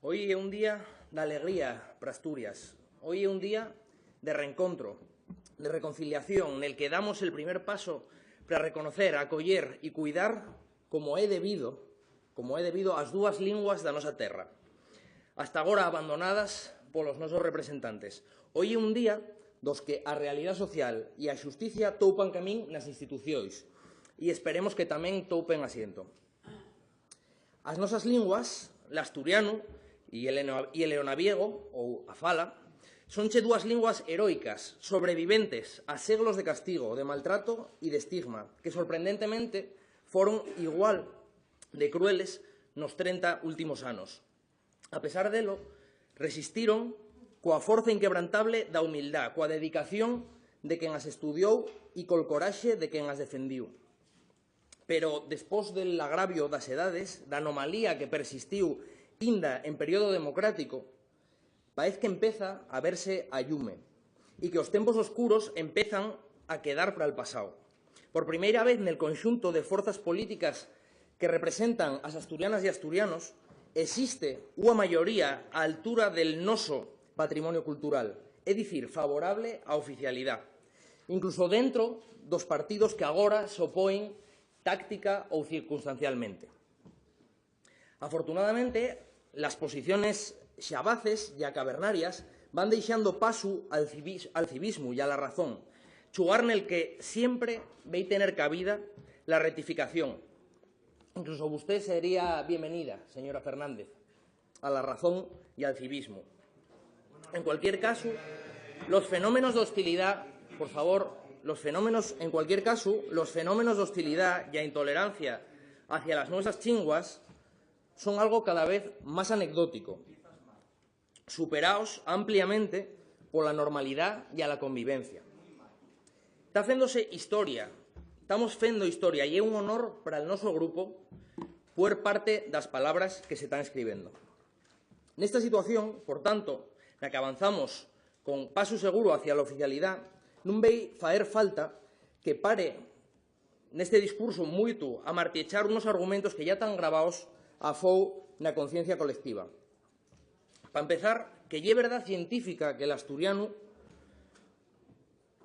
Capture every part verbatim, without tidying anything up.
Hoy ye un día d'alegría para Asturias. Hoy ye un día de reencontro, de reconciliación, nel que damos el primer paso para reconocer, acoyer y cuidar como é debido, como é debido, as dúas linguas da nosa terra, hasta agora abandonadas polos nosos representantes. Hoy ye un día dos que a realidá social y a xusticia toupan camín nas instituciones y esperemos que tamén toupen asiento. As nosas linguas, l'asturianu y el eno-, y el eonaviego, ou a fala, sonche dúas linguas heroicas, sobreviventes a seglos de castigo, de maltrato y d'estigma, que sorprendentemente foron igual de crueles nos trenta últimos anos. A pesar d'elo, resistiron coa forza inquebrantable da humildá, coa dedicación de quen as estudióu y col coraxe de quen as defendiu. Pero, despois del agravio das edades, da anomalía que persistíu inda en periodo democrático, paez qu'empeza a verse a llume y que os tempos oscuros empezan a quedar pral pasao. Por primeira vez nel conxunto de forzas políticas que representan as asturianas y asturianos, existe ua mayoría a altura del noso patrimonio cultural, é dicir, favorable á oficialidá, incluso dentro dos partidos que agora s'opoen táctica ou circunstancialmente. Afortunadamente, las posiciones xabaces ya cavernarias van deixando pasu al civis-, al civismu y a la razón, chugar nel que siempre vei tener cabida la rectificación. Incluso usted sería bienvenida, señora Fernández, a la razón y al civismo. En cualquier caso, los fenómenos d'hostilidá, por favor, los fenómenos, en cualquier caso, los fenómenos d'hostilidá y a intolerancia hacia las nuesas chinguas son algo cada vez más anecdótico, superaos ampliamente pola normalidá y a la convivencia. Ta féndose historia, tamos fendo historia, y é un honor para el noso grupo puer parte das palabras que se tán escribendo. Nesta situación, por tanto, na que avanzamos con pasu seguro hacia la oficialidá, nun vei faer falta que pare neste discursu muitu a martiechar unos argumentos que ya tán gravaos a fou na conciencia colectiva. Pa empezar, que ye verdá científica que l'asturianu,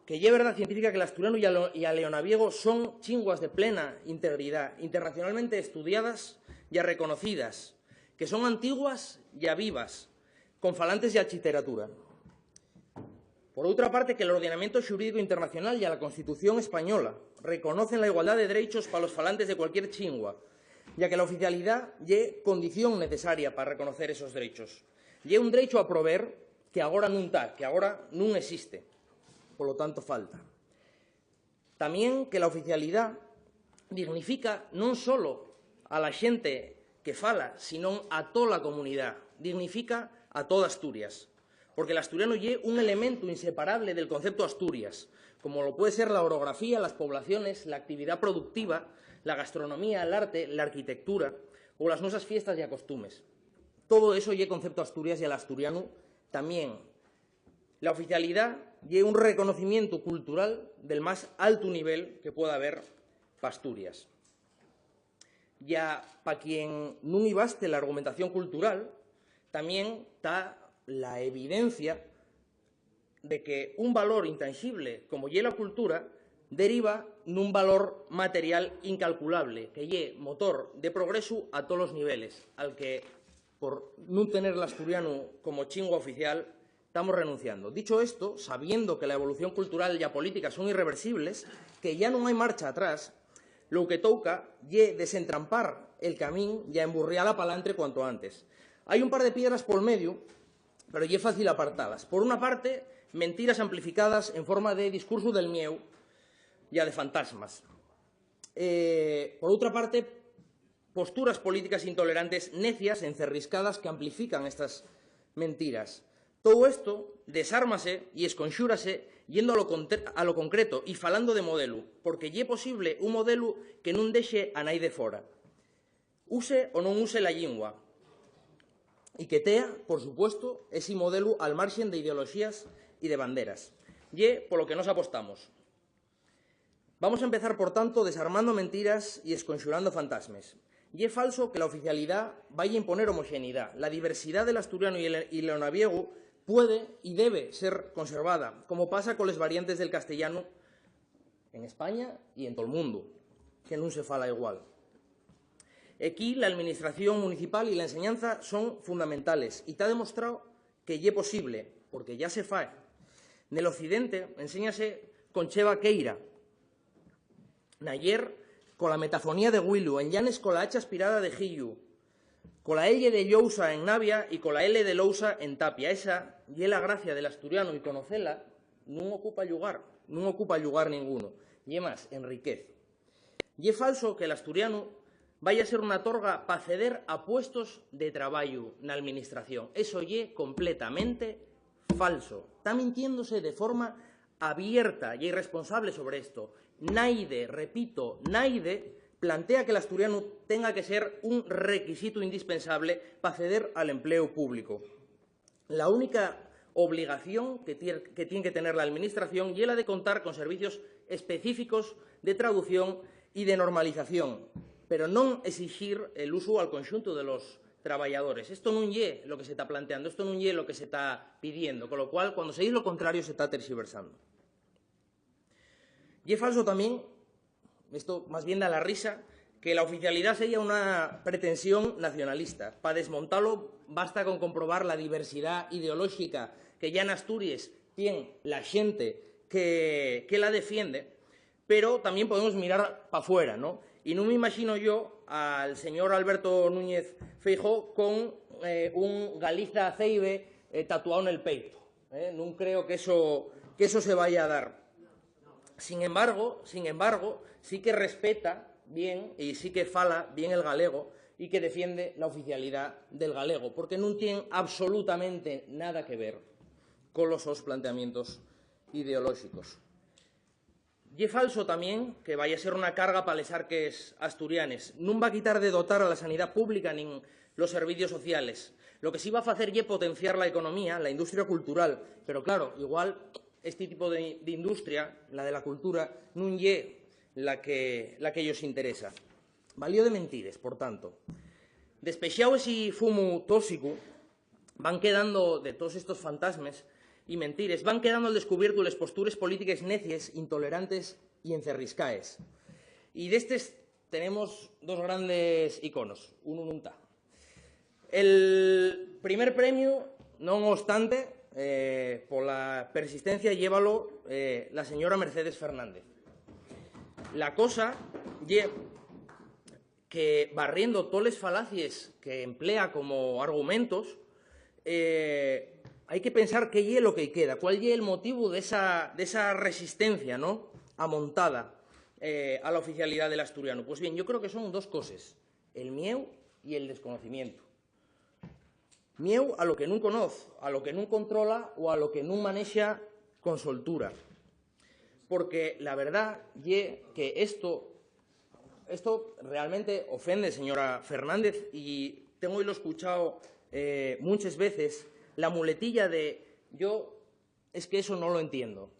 que ye verdá científica que l'asturianu y a lo-, y a l'eonaviego son chinguas de plena integridá, internacionalmente estudiadas y arreconocidas, que son antiguas y avivas, con falantes y a lliteratura. Por outra parte, que l'ordenamientu xurídicu internacional y a la Constitución española reconocen la igualdá de drechos pa los falantes de cualquier chingua, ya que la oficialidá ye condición necesaria pa reconocer esos drechos. Ye un drechu a prover que agora nun ta, que agora nun existe. Polo tanto, falta. Tamién que la oficialidá dignifica non solo a la xente que fala, sinón a tola comunidá, dignifica a toda Asturias. Porque l'asturianu ye un elementu inseparable del conceptu Asturias, como lo puede ser la orografía, las poblaciones, la actividá productiva, la gastronomía, l'arte, l'arquitectura ou las nuesas fiestas y a costumes. Todo eso ye conceptu Asturias y al asturianu tamién. La oficialidá ye un reconocimientu cultural del más altu nivel que pueda haber p'Asturias. Ya pa quien nun-y baste l'argumentación cultural, tamién ta la evidencia de que un valor intanxible como ye la cultura deriva nun valor material incalculable, que ye motor de progresu a tolos niveles, al que, por nun tener l'asturianu como chingua oficial, tamos renunciando. Dicho esto, sabiendo que la evolución cultural y a política son irreversibles, que ya nun hai marcha atrás, lo que touca ye desentrampar el camín y a emburriar la palantre cuanto antes. Hai un par de piedras pol mediu, pero ye fácil apartalas. Por una parte, mentiras amplificadas en forma de discursu del mieu y a de fantasmas. Eh, por outra parte, posturas políticas intolerantes, necias, encerriscadas, que amplifican estas mentiras. Todo esto desármase y esconxúrase yendo a lo conte-, a lo concreto y falando de modelu, porque ye posible un modelu que nun dexe a nai de fora, use o non use la llingua, y que tea, por supuesto, esi modelu al marxen de ideoloxías y de banderas. Ye polo que nos apostamos. Vamos a empezar, por tanto, desarmando mentiras y esconxurando fantasmes. Ye falso que la oficialidá vaya a imponer homoxeneidá. La diversidá del asturianu y el, y el naviegu puede y debe ser conservada, como pasa coles variantes del castellanu en España y en tol mundu, que nun se fala igual. Equí, la alministración municipal y la enseñanza son fundamentales, y ta demostrao que ye posible, porque yá se fai. Nel occidente enséñase con che vaqueira, na yer cola metafonía de Güilu, en Llanes cola hacha aspirada de Gillu, cola L de Llousa en Navia y cola L de Lousa en Tapia. Esa ye la gracia del asturianu, y conocela nun ocupa llugar, nun ocupa llugar ninguno. Ye más, enriquez. Ye falso que l'asturianu vaya a ser una torga p'acceder a puestos de trabayu na alministración. Eso ye completamente falso. Ta mintiéndose de forma abierta y irresponsable sobre esto. Naide, repito, naide plantea que l'asturianu tenga que ser un requisitu indispensable p'acceder al empleu públicu. La única obligación que tier-, que tien que tener la alministración ye la de contar con servicios específicos de traducción y de normalización, pero non esixir el usu al conxuntu de los trabayadores. Esto nun ye lo que se ta planteando, esto nun ye lo que se ta pidiendo, con lo cual, cuando se diz lo contrario, se ta terxiversando. Ye falso tamién, esto más bien da la risa, que la oficialidá seya una pretensión nacionalista. Pa desmontalo, basta con comprobar la diversidá ideolóxica que yá n'Asturies tien la xente que, que la defiende, pero tamién podemos mirar pa fuera, ¿no? Y nun m'imagino yo al señor Alberto Núñez Feijóo con, eh, un Galiza Ceibe, eh, tatuao nel peito, ¿eh? Nun creo que eso, que eso se vaya a dar. Sin embargo, sin embargo, sí que respeta bien y sí que fala bien el galego y que defiende la oficialidá del galego, porque nun tien absolutamente nada que ver con los sos planteamientos ideolóxicos. Ye falso tamién que vaya a ser una carga pa les arques asturianes. Nun va quitar de dotar a la sanidá pública nin los servicios sociales. Lo que sí va facer ye potenciar la economía, la industria cultural. Pero, claro, igual esti tipu de, d'industria, la de la cultura, nun ye la que, la que-yos interesa. Valío de mentires, por tanto. Despexáu esi fumu tóxicu, van quedando de toos estos fantasmes y mentires, van quedando al descubiertu les postures polítiques necies, intolerantes y encerriscaes. Y d'estes tenemos dos grandes iconos, unu nun ta. El primer premiu, non obstante, eh, pola persistencia, llévalo, eh, la señora Mercedes Fernández. La cosa ye que, barriendo toles falacies que emplea como argumentos, eh, hai que pensar qué ye lo que-y queda, cuál ye el motivu d'esa, d'esa resistencia, ¿no?, amontada, eh, a la oficialidá del asturianu. Pues bien, yo creo que son dos coses, el mieu y el desconocimientu. Mieu a lo que nun conoz, a lo que nun controla o a lo que nun manexa con soltura. Porque la verdá ye que esto, esto realmente ofende, señora Fernández, y tengo-lo escuchao, eh, munches veces, la muletilla de "yo es que eso no lo entiendo".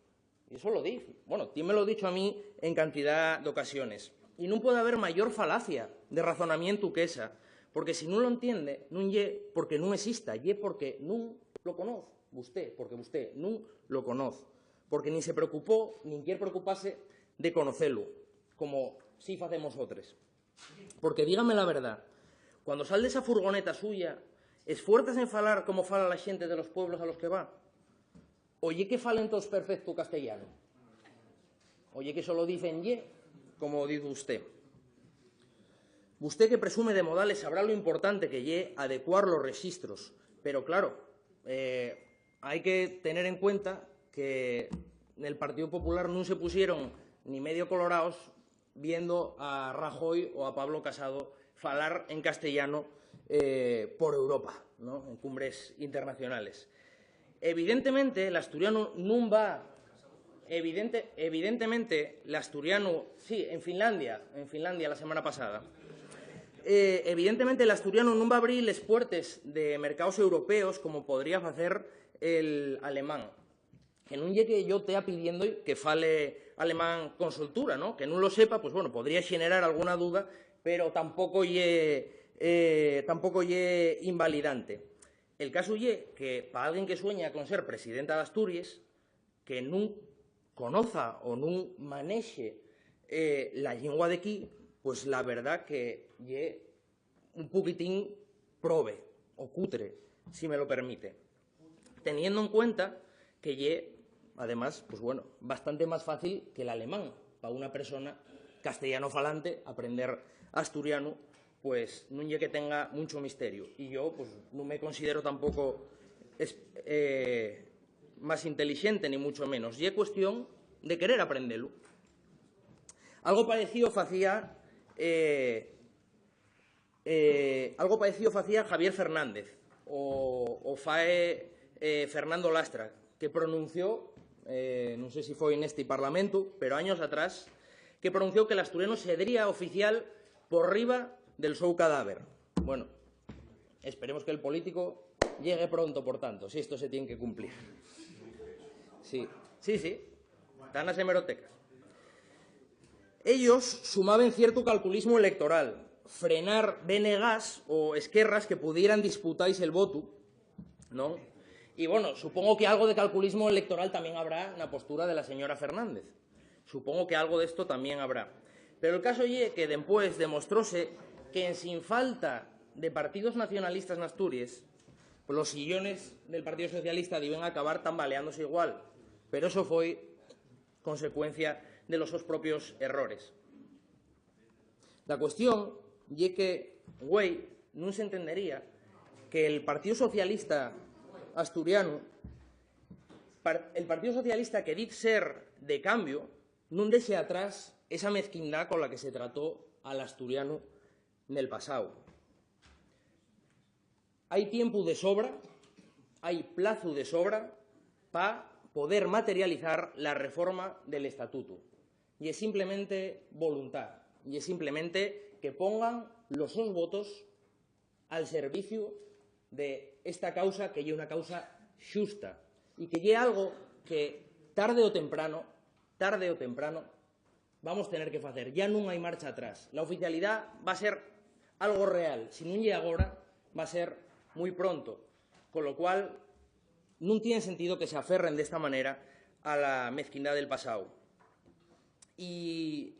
Y eso lo diz. Bueno, tiénmelo dicho a mí en cantidá d'ocasiones. Y nun puede haber mayor falacia de razonamientu qu'esa, porque si nun lo entiende, nun ye porque nun esista, ye porque nun lo conoz, vusté, porque vusté nun lo conoz, porque nin se preocupó, nin quier preocupase de conocelu, como sí facemos otres. Porque, dígame la verdá, cuando sal d'esa furgoneta suya, ¿esfuérzase en falar como fala la xente de los pueblos a los que va? ¿O ye que falen toos perfectu castellano? ¿O ye que solo dicen "ye", como diz vusté? Vusté, que presume de modales, sabrá lo importante que ye adecuar los rexistros. Pero, claro, eh, hai que tener en cuenta que nel Partíu Popular nun se puxeron ni medio coloraos viendo a Rajoy o a Pablo Casado falar en castellano, eh, por Europa, ¿no?, en cumbres internacionales. Evidentemente, l'asturianu nun va, evidente-, evidentemente, l'asturianu, sí, en Finlandia, en Finlandia la semana pasada. Eh, evidentemente, l'asturianu nun va abrir les puertes de mercaos europeos como podría facer el alemán. Que nun ye que yo tea pidiendo que fale alemán con soltura, ¿no? Que nun lo sepa, pues, bueno, podría xenerar alguna duda pero tampoco ye, eh, tampoco ye invalidante. El casu ye que, pa alguien que sueña con ser presidenta d'Asturies, que nun conoza o nun manexe, eh, la llingua d'equí, pues la verdá que ye un poquitín probe o cutre, si me lo permite, teniendo en cuenta que ye, además, pues bueno, bastante más fácil que l'alemán pa una persona castellano falante aprender asturianu, pues nun ye que tenga muncho misterio. Y yo, pues, nun me considero tampoco es-, eh, más intelixente, ni mucho menos. Ye cuestión de querer aprendelu. Algo parecío facía, eh, eh, algo parecío facía Javier Fernández o, o fae, eh, Fernando Lastra, que pronunció, eh, nun sé si foi nesti Parlamentu, pero años atrás, que pronunció que l'asturianu sedría oficial por riba del sou cadáver. Bueno, esperemos que el político llegue pronto, por tanto, si esto se tiene que cumplir. Sí, sí, sí. Tán nas hemerotecas. Ellos sumaben ciertu calculismu electoral, frenar B N Gs o esquerras que pudieran disputáis el votu, ¿non? Y, bueno, supongo que algo de calculismo electoral también habrá na postura de la señora Fernández. Supongo que algo de esto también habrá. Pero el caso ye que dempués demostróse que ensin falta de partidos nacionalistas n'Asturies, los sillones del Partido Socialista diben acabar tambaleándose igual. Pero eso foi consecuencia de los sos propios errores. La cuestión ye que güei nun s'entendería que el Partido Socialista asturianu, par-, el Partido Socialista que diz ser de cambio, nun dexe atrás esa mezquindá con la que se trató al asturianu nel pasáu. Hai tiempu de sobra, hai plazu de sobra pa poder materializar la reforma del estatutu. Ye simplemente voluntá, ye simplemente que pongan los sos votos al serviciu de esta causa, que ye una causa xusta y que ye algo que tarde o temprano, tarde o temprano, vamos tener que facer. Ya nun hai marcha atrás. La oficialidá va ser algo real. Si nun ye agora, va ser mui pronto. Con lo cual, nun tien sentido que se aferren d'esta manera a la mezquindá del pasáu. Y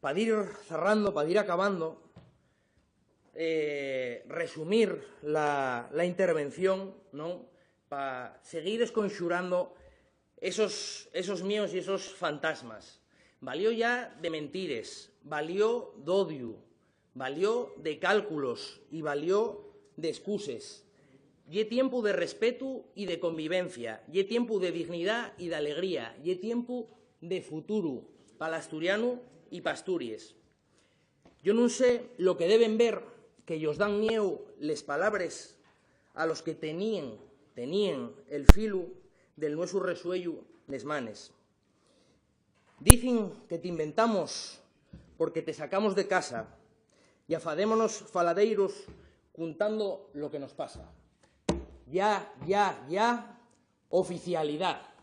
pa dir cerrando, pa dir acabando, eh, resumir la, la intervención, ¿non? Pa seguir esconxurando esos, esos míos y esos fantasmas. Valió ya de mentires, valió d'odiu, valió de cálculos y valió d'excuses. Ye tiempu de respetu y de convivencia, ye tiempu de dignidá y d'alegría, ye tiempu de futuru pa l'asturianu y p'Asturies. Yo nun sé lo que deben ver, que-yos dan mieu les palabres a los que teníen, teníen el filu del nuesu resuellu nes manes. Dicen que t'inventamos porque te sacamos de casa, ya fadémonos faladeiros cuntando lo que nos pasa. Ya, ya, ya, oficialidá.